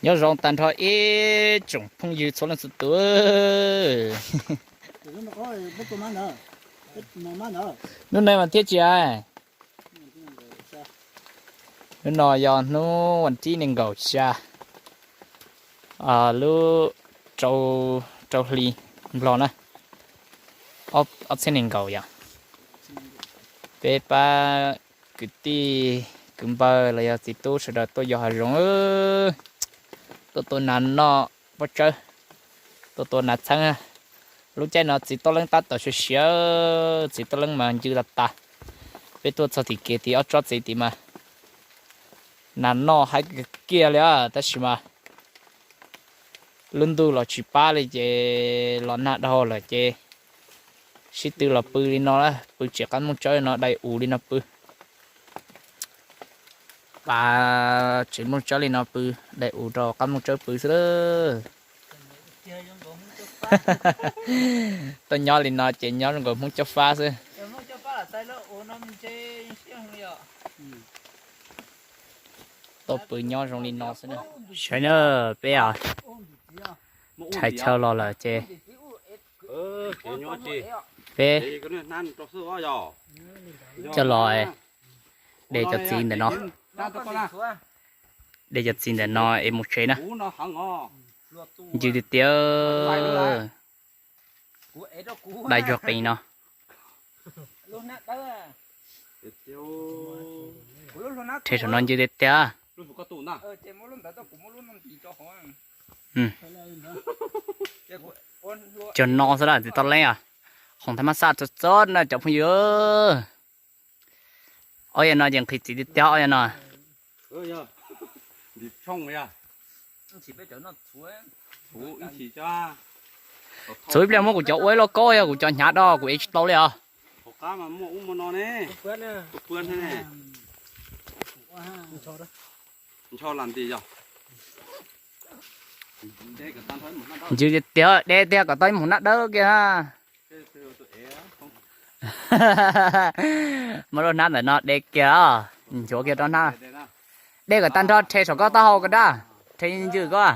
Nyob zoo tag nrho ib tsoom phooj ywg txhua leej txhua tus. Hnub no mas thiab tsis hais, hnub no yog hnub vas thib nees nkaum xya, lub rau hli Nplog na, ob txhiab nees nkaum yom. Peb pab kwv tij kwv npawg los yog txiv tub sawv daws tuaj yos hav zoov, tuaj tua nas noj pob tsawb, tuaj tua nas txheeb. Lub caij no txiv toj leeb tab tom siav siav, txiv toj leeb mas ncw tas tas. Peb tuaj txog tim kev tim ob tsob txiv tid mas nas noj haib kiag li, tab sis mas lub ntuj los tsis pab li ces los nag dhau lawm ces sib tw los pw li no, pw tsev qab nplooj tsawb no dai us li no pw. Pab tsev nplooj tsawb li no pw, dai us rau qab nplooj tsawb pw xwb lawm. Tuaj nyob li no ces nyob zoo nkaus Hmoob Cob Fab xwb. Tuaj pw nyob zoo li no xwb na. Saib na, peb ntshai chaw los lawm ces peb coj los de cov txiv ntawm no, de cov txiv ntawm no es mus tsev na. Ncw tiag tiag. Dai zuag qis no. Rhe saum no ncw tiag tiag. Cog no xwb las txiv toj leeb os. Khoom thaj mab xaj txog txog na cov phooj ywg. Ob yam no ces nqhis txiv tiag tiag ob yam no. Txhua ib pliag muab kuv cov ua ib lauj kaub yog kuv cov hnyav do kuv ev tsis tau li os. Ncw tiag tiag, de tiag kom tau ib mus nab dawb kiag. Muab lub hnab ntawm no de kiag, nchuav kiag rau hnab. De kom tag nrho rhe saum koj taub hau ko dab, rhe ncw ko.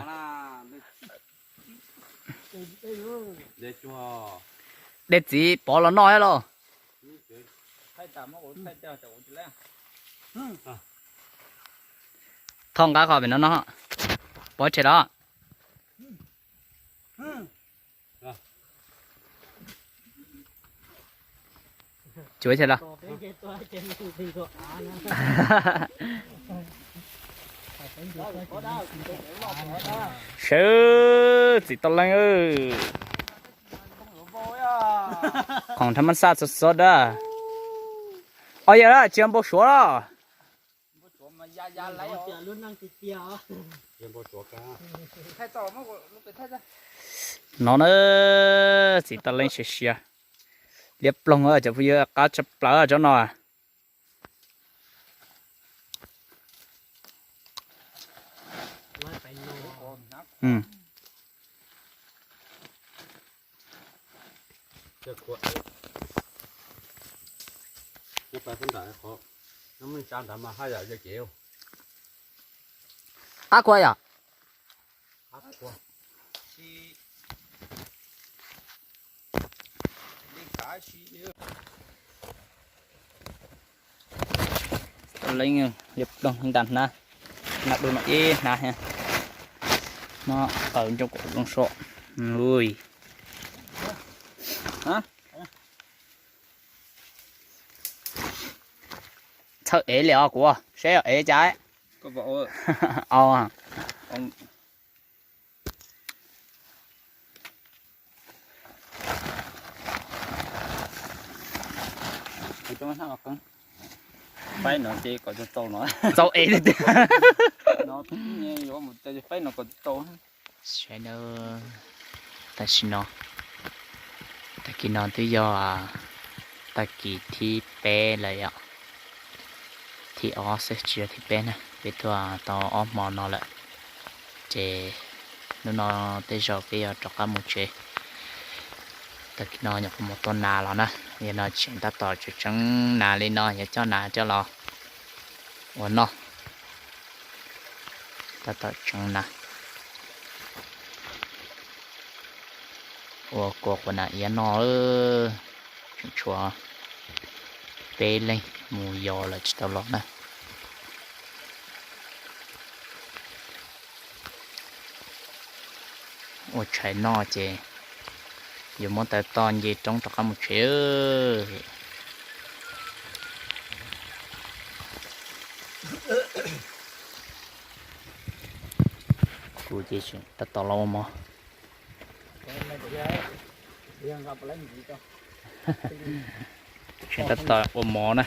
De txiv pov los noj thiab lauj. Thoj nqa qhov pem no no, pov rhe los. Cuav los. Sawv txiv toj leeb, khoom thaj mab xaj txog txog dab. Os yog tsis npau suav los. No na, txiv toj leeb siav siav, liab ploog cov phooj ywg, qab tshaj plaws tsob no. Qab kua yom? Tau leej liab ploog nta hnab, hnab dub no ib hnab thiab. No qaws ncoo kuv zoo so. Txhawj ev li os kuv, saib ev cas. Faib no ces kom tau no. Txaus ev tiag tiag. Faib no kom tau. Saib na, tam sim no, tag kis no twb yog tag kis thib peb lawm yom. Thib ob xwb tsis yog thib peb na. Peb tuaj tau ob hmo no lawm, ces hnub no tej zaum peb yuav rov qab mus tsev. Tag kis no nyuam qhuav mus tua nas los na, yog no tseem tab tom tseev nas li no, yuav coj nas coj los ua noj. Tab tom tseev nas ua kua quas nas iab noj. Tseem tshuav peb leeg mus yos lawm tsis tau los na. Ua tshais noj ces yuav muab taw toj nce roob rov qab mus tsev. Kuv ces tab tom los ua mov. Tseem tab tom ua mov na,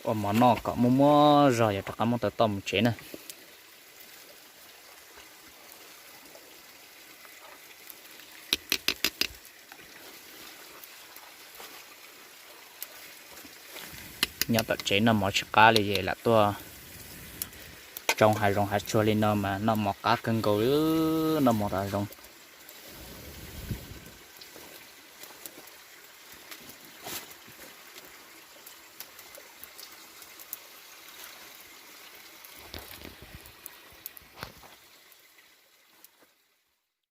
ua mov noj kom muaj muaj zog yuav rov qab muab taw toj mus tsev na. Nyob tom tsev noj mov tsis qab li es lam tuaj tsoo hav zoov hav tsuag li no mas noj mov qab kawg nkaus li, noj mov tom hav zoov.